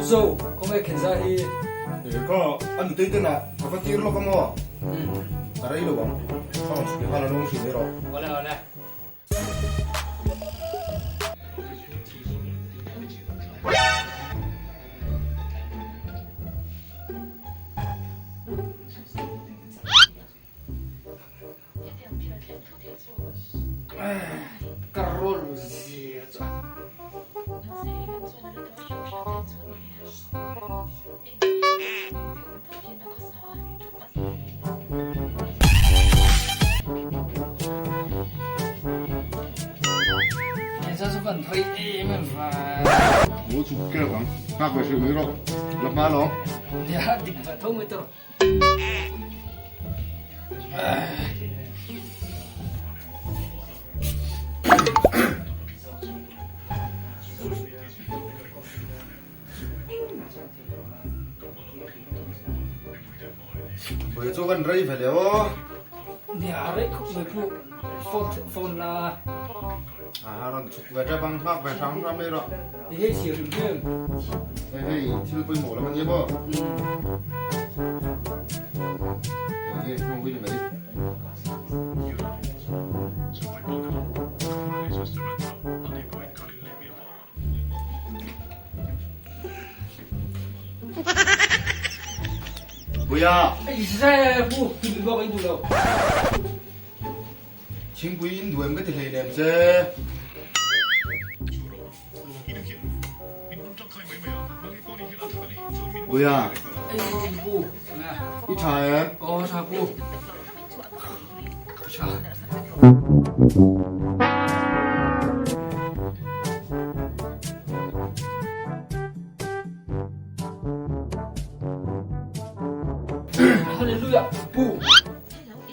Zo, khawnge Khenza hi? E kha, a nutei ten ah ka va tir lawk a maw? Ka rei lo ang, ka rawn chhuk leh nghal a lawng hrim mai rawh. Awle awle. Ka rawl zia chu a. Lo chuk keuh ang, nghak ve hrih mai rawh, la hma lo. Buai chu kan rei ve le aw. Nia rei khawp mai pawh phone phone la. A rawn chhuk ve tep ang nghak ve hrang hrang mai rawh. I hei thlir hrim hrim. Hei hei thil pawimawh lam a nia maw. Hei hei hmang ni mai. Puia! Thingpui in duh em ka ti hleinem che. Puia! I tha em? Hallelujah pu.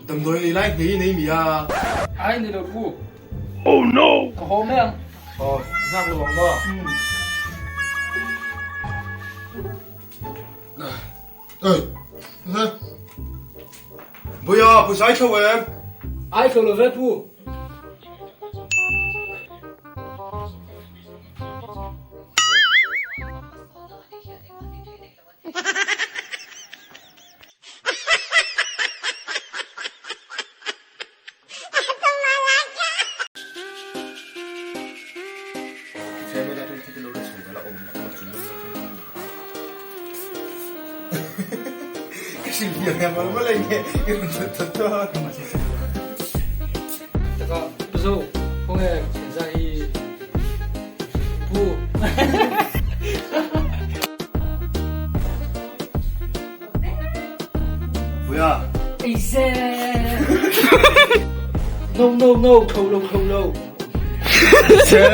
Damdawi ei lai hmei nei mi a. Ai ni lo pu. Oh no. Ka haw mai ang. Aw nghak lo ang maw. Oi. Hä? Buia, pawisa ai thlo em? Ai thlo lo ve pu. Taka Zo, khawnge Khenza hi Pu. Puia. Eise. No no no, tho lo tho lo. Che.